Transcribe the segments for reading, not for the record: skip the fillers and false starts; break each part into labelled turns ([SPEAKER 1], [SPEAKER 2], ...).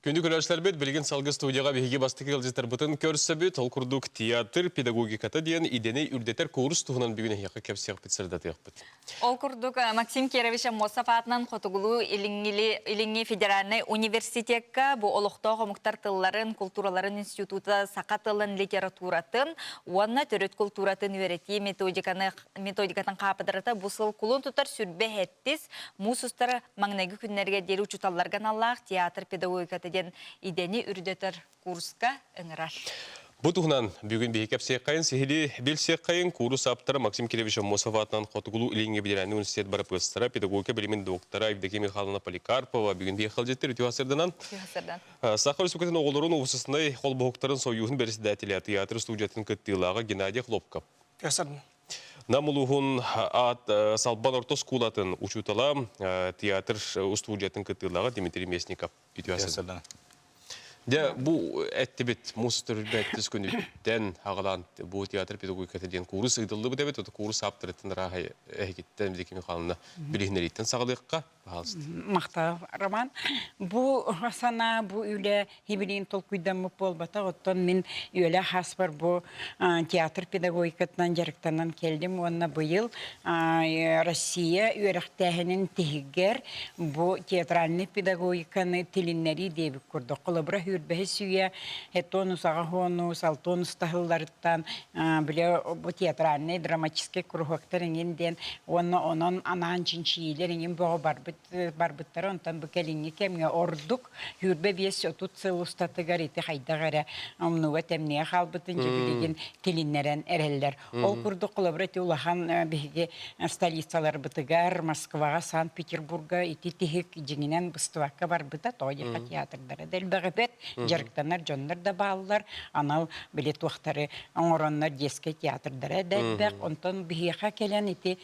[SPEAKER 1] Күндү көрөөччүлэрбит, билигин салгы студияҕа биһиги бастакы ыалдьыттарбытын көрсөбүт. Ол курдук театр педагогиката диэн идэни үрдэтэр куурус туһунан бүгүн эһиэхэ кэпсиэхпит, сырдатыахпыт.
[SPEAKER 2] Ол курдук Максим Кирович Аммосов аатынан Хотугулуу Илиҥҥи федеральнай университекка бу олохтоох омуктар тылларын, култуураларын института саха тылын литературатын уонна төрүт култууратын үөрэтии методиканы методикатын хаапыдырата бу сыл кулун тутар сүрбэ сэттис муус устар маҥнайгы күннэргэ диэри учууталларга аналлаах театр педагогиката диэн идэни үрдэтэр курска ыҥырар.
[SPEAKER 1] Бу туһунан бүгүн биһи кэпсиэххэйин, сиһилии билсиэххэйин куурус ааптара Максим Кирович Аммосов аатынан Хотугулуу Илиҥҥи федеральнай университет бырапыассара, педагогика билимин доктора Евдокия Михайловна Поликарпова бүгүн биһиэхэ ыалдьыттар үтүө сырданан. Саха Республикатын оҕолорун уопсастыбаннай холбоһуктарын сойууһун бэрэссэдээтэлэ, театр студиятын кыттыылааҕа Геннадий Хлопков. Нам улууһун аат Салбан орто оскуолатын учуутала, театр устуудьуйатын кыттыылааҕа Дмитрий Местников үтүө сырдана. Дьэ, бу эттибит муус төрүлбэттис күнүттэн аҕалаан бу театр педагогиката диэн куурус ыытыллыбыт эбит. Ото куурус ааптарыттан арааһай эһигиттэн Евдокия Михайловна билиһиннэрииттэн саҕалыахха. Пожалуйста.
[SPEAKER 3] Махтал, Роман. Бу санаа, бу үлэ хибилиин толкуйдаммыт буолбатах. Оттон мин үөлэ хаспар бу театр педагогикатынан дьарыктанан кэллим уонна быйыл Россия үөрэхтээһинин тиһигэр бу театральный педагогиканы тилиннэрии диэбит курдук. Холобура, сүүрбэһис үйэ хетонус аҕаһуонус, алтонус таһылларыттан бile бу театральный драматический куруһуоктар иҥин диэн уонна онон анаан чинчийиилэр иҥин бөҕө барбыт барбыттара онтон бу кэлиҥҥи кэмҥэ ордук 25-30 сыл устатыгар ити хайдах эрэ умнуга тэмнигэ хаалбытын дьэ билигин тилиннэрэн эрэллэр. Ол курдук холобура ити улахан биһиги столицаларбытыгар Москваҕа, Санкт-Петербурга ити тиһик дьиҥинэн быстыбакка барбыта тоҕо диэххэ театрдара да элбэх эбит, дьарыктанар дьоннор да бааллар, анал били туохтары оҥороннор детскэй театрдара да элбэх. Онтон биһиэхэ кэлэн ити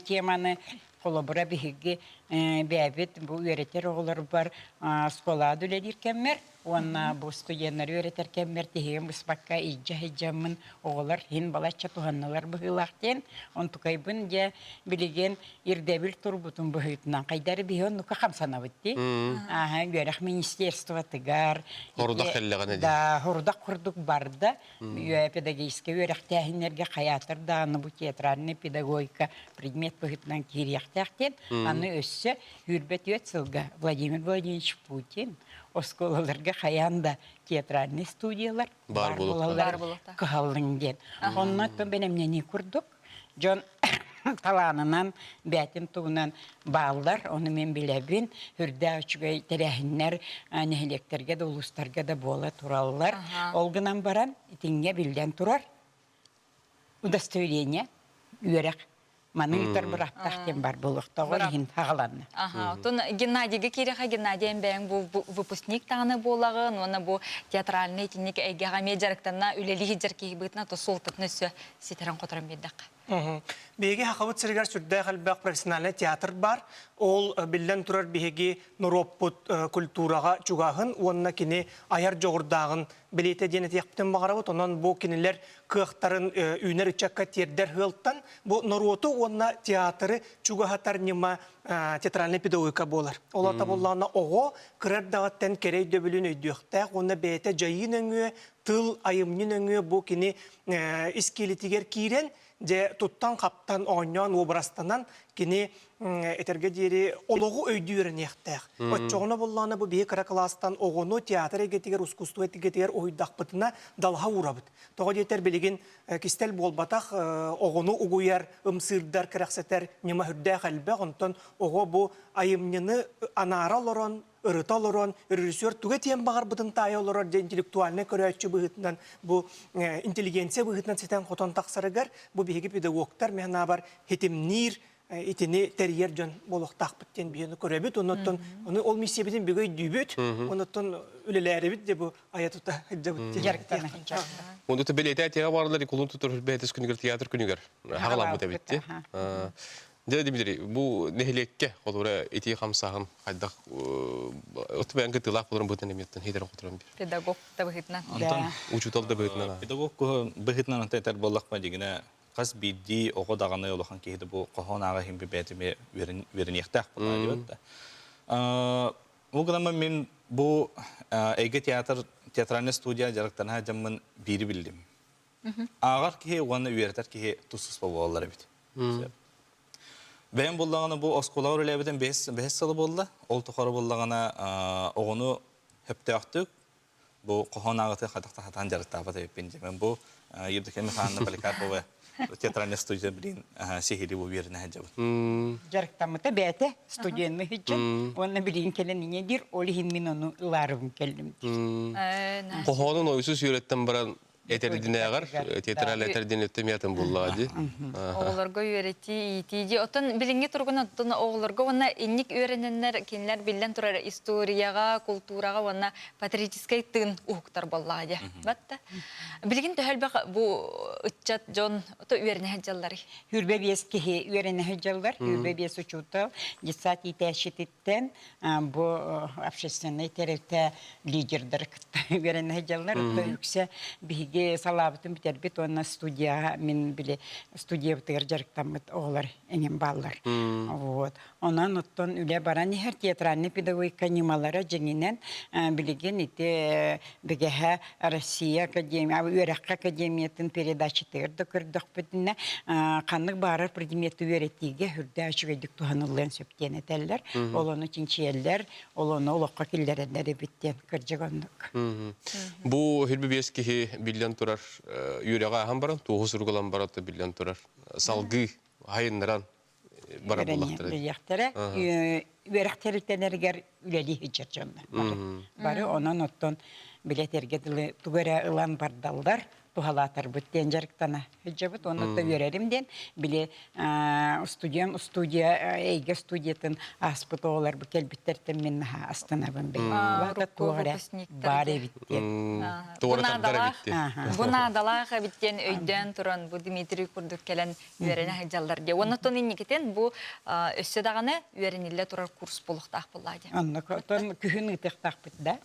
[SPEAKER 3] теманы Холобура, биһиги бэйэбит бу үөрэтэр оҕолорбор оскуолаҕа үлэлиир кэммэр уонна бу студеннары үөрэтэр кэммэр тиһигин быспакка илдьэ сылдьаммын оҕолор иһин балачча туһаннылар быһыылаах диэн онтукайбын дьэ билигин ирдэбил турбутун быһыытынан хайдары биһи оннука хамсанабыт дии ааһа үөрэх министерствотыгар
[SPEAKER 1] Хорудах кэллэҕинэ
[SPEAKER 3] да хорудах курдук барда педагогическай үөрэхтээһиннэргэ хайаатар даҕаны бу театральный педагогика предмет быһыытынан киириэхтээх диэн аны өссө 24 сылга Владимир Владимирович Путин оскуолаларга хайаан да театральный студиялар баар буолаллар кыһаллыҥ диэн. Онно оттон бэлэмнэнии курдук дьон талаанынан, бээтин тугунан бааллар, ону мин билэбин. Үрдээх үчүгэй тэрээһиннэр нэһилиэктэргэ да, улуустарга да буола тураллар. Ол гынан баран, итинҥэ биллэн турар удостоверение, үөрэх маны ыытар бырааптаах диэн бар буолуохтааҕар иһин хаҕаланна.
[SPEAKER 2] Аха, оттон Геннадийга киирэхэ Геннадий бэйэҥ бу выпускник даҕаны буолаҕын уонна бу театральный итинник эйгэҕэ эмиэ дьарыктанна үлэлии сылдьар киһи быһыытынан то суолтатын өссө ситэрэн-хоторон биэрдэххэ.
[SPEAKER 4] Биһиги Сахабыт сиригэр сүрдээх элбэх профессиональнай театр бар. Ол биллэн турар биһиги норуоппут культураҕа чугаһын уонна кини айар дьоҕурдааҕын бэлиэтэ диэн этиэхпитин баҕарабыт. Онон бу кинилэр кыахтарын үүнэр ыччакка тиэрдэр сыалтан бу норуоту уонна театры чугаһатар ньыма театральнай педагогика буолар. Ол аата буоллаҕына оҕо кыра эрдэҕиттэн кэрэ өйдөбүлүн өйдүөхтээх уонна бэйэтэ дьайыы нөҥүө, тыл, айымньы нөҥүө бу кини ис киэлитигэр киирэн, дьэ туттан-хаптан, оонньоон, уобарастанан кини этэргэ диэри олоҕу өйдүү үөрэниэхтээх. Оччоҕуна буоллаҕына бу биһи кыра кылаастан оҕону театр эйгэтигэр, ускуустуба эйгэтигэр уһуйдахпытына далаһа уурабыт. Тоҕо диэтэр билигин кистэл буолбатах оҕону угуйар, ымсыырдар, кэрэхсэтэр ньыма сүрдээх элбэх. Онтон оҕо бу айымньыны анаара олорон, ырыта олорон, режиссер тугу этиэн баҕарбытын таайа олорор дьэ интеллектуальнай көрөөччү быһыытынан бу интеллигенция быһыытынан ситэн-хотон тахсарыгар бу биһиги педагогтар мин санаабар хитимниир итини тэрийэр дьон буолуохтаахпыт диэн биһиги көрөбүт оннуттан ону ол миссиябытын бүгэ өйдүүбүт оннуттан үлэлээрибит де бу айа тута сылдьабыт
[SPEAKER 3] дьарыктана
[SPEAKER 1] Онду бэлиэтэ тиэҕэ баралар кулун тутар бээтис күнүгэр театр күнүгэр хаҕаламмыт эбит дии. Дьэ, Дмитрий, бу нэһилиэккэ холура итии хамсааһын хайдах оту бэйэн кыттыылаах болорун быһыытынан эмиэттэн хитерен хоторон биир.
[SPEAKER 2] Педагог да быһыытынан.
[SPEAKER 5] Онтон
[SPEAKER 1] Учуутал да быһыытынан.
[SPEAKER 5] Педагог быһыытынан онтон этэр буоллахпына дьигинэ хас биирдии оҕо даҕаны улахан киһи да бу хоһоон ааҕа иһин бэйэтэ үөрэниэхтээх буолла диэбит да. Ол гынан мин бу Эйгэ театр театральная студия дьарыктана дьаммын биири биллим. Ааҕар киһи уонна үөрэтэр киһи тус-туспа буолаллар эбит. Бэйэм буллаҕына бу оскуолаҕа үлэлээбитим бэһис бэһис сыла буолла. Ол тухары буллаҕына оҕону сөптөөхтүк бу хоһоон ааҕыты хайдах да сатаан дьарыктаабат эбиппин диэн. Бу Евдокия Михайловна Поликарпова театральная студия билин сиһили бу үөрэнэ сылдьабыт.
[SPEAKER 3] Дьарыктаммыта бэйэтэ студенны сылдьан уонна билигин кэлэн иньэ диир, ол иһин мин ону ылаарыбын кэллим диир.
[SPEAKER 1] Хоһоонун ойсус үөрэттэн баран этэрдинээҕэр театральный этэрдин өттөмиятын буллаҕа дии.
[SPEAKER 2] Оҕолорго үөрэтии, иитии дии. Оттон билиҥҥи туругунан оттон оҕолорго уонна инник үөрэнэннэр кинилэр биллэн турар историяҕа, култуураҕа уонна патриотическай тыын уһуктар буоллаҕа дии. Батта. Билигин төһө элбэх бу ыччат дьон то үөрэнэ сылдьалларый?
[SPEAKER 3] Хүрбэ биэс киһи үөрэнэ сылдьаллар. Хүрбэ биэс учуутал детсад иитээччититтэн бу общественнай тэрилтэ лидердары кытта үөрэнэ сылдьаллар. Оттон үксэ биһиги салаабытын бүтэрбит уонна студияҕа мин били студиябытыгар дьарыктаммыт оҕолор эҥин бааллар. Вот. Онон оттон үлэ баран иһэр театральный педагогика ньымалара дьиҥинэн билигин ити бигэһэ Россия академия үөрэххэ академиятын передачатыгар да көрдөхпүтүнэ ханнык баарар предмети үөрэтиигэ үрдээх үчүгэйдик туһаныллыан сөп диэн этэллэр. Ол ону чинчийэллэр, ол ону олоххо киллэрэллэр эбит диэн кырдьык оннук.
[SPEAKER 1] Бу хүрбү биэс киһи биллэн турар үөрэҕи ааһан баран, туоһу сурук ылан баран биллэн турар салгыы хайыннаран бара буллахтара.
[SPEAKER 3] Билиэхтэрэ. Үөрэх тэрилтэлэригэр үлэлии сылдьар дьоннор бары. Бары онон оттон билэтэргэ дылы тугу эрэ ылан бардаллар, туһалаатарбыт диэн дьарыктана сылдьабыт. Онно да үөрэрим диэн били студент студия эйгэ студиятын ааспыт оҕолор бу кэлбиттэртэн мин наһаа астынабын бэйэм. Улаата туох эрэ баар эбит диэн.
[SPEAKER 1] Туора тардар эбит диэн.
[SPEAKER 2] Бу наадалаах эбит диэн өйдөөн туран бу Дмитрий курдук кэлэн үөрэнэ сылдьаллар диye. Уонна оттон инникитин бу өссө даҕаны үөрэниллэ турар курс буолуохтаах буоллаа диye.
[SPEAKER 3] Оннук оттон күһүн ыытыахтаахпыт да.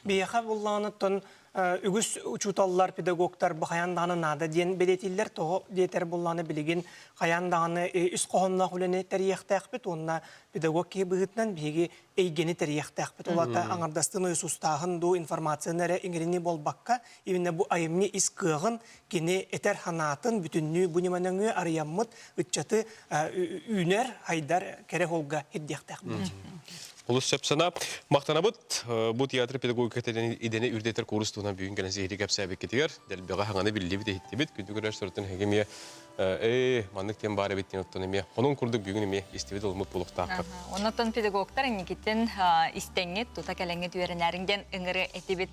[SPEAKER 4] Биһиэхэ буллаҕына оттон үгүс учууталлар, педагогтар бу хайаан даҕаны наада диэн бэлиэтииллэр. Тоҕо диэтэр буллаҕына билигин хайаан даҕаны ис хоһоонноох үлэни тэрийиэхтээхпит уонна педагог киһи быһыытынан биһиги эйгэни тэрийиэхтээхпит. Ол аата аҥардастыын ойусустааһын дуу, информацияны эрэ иҥэринии буолбакка, именно бу айымньы ис кыаҕын кини этэр санаатын бүтүннүү бу ньыма нөҥүө арыйаммыт ыччаты үүнэр, хайдар кэрэ холга ирдиэхтээхпит.
[SPEAKER 1] Олус сөп санаа. Махтанабыт бу театр педагогиката идэни үрдэтэр курс туһунан бүгүн кэлэн сиһилии кэпсээбиккитигэр дэлбэҕэ хаҥаны биллибит иһиттибит. Күндү көрөр сорутун эһиги эмиэ ээ маннык диэн баар эбит диэн оттон эмиэ онон курдук бүгүн эмиэ истибит ылыммыт буолуохтаахпыт.
[SPEAKER 2] Оннотон педагогтар инникитин истэҥҥит, тута кэлэҥҥит үөрэнээриҥ диэн ыҥыры этибит.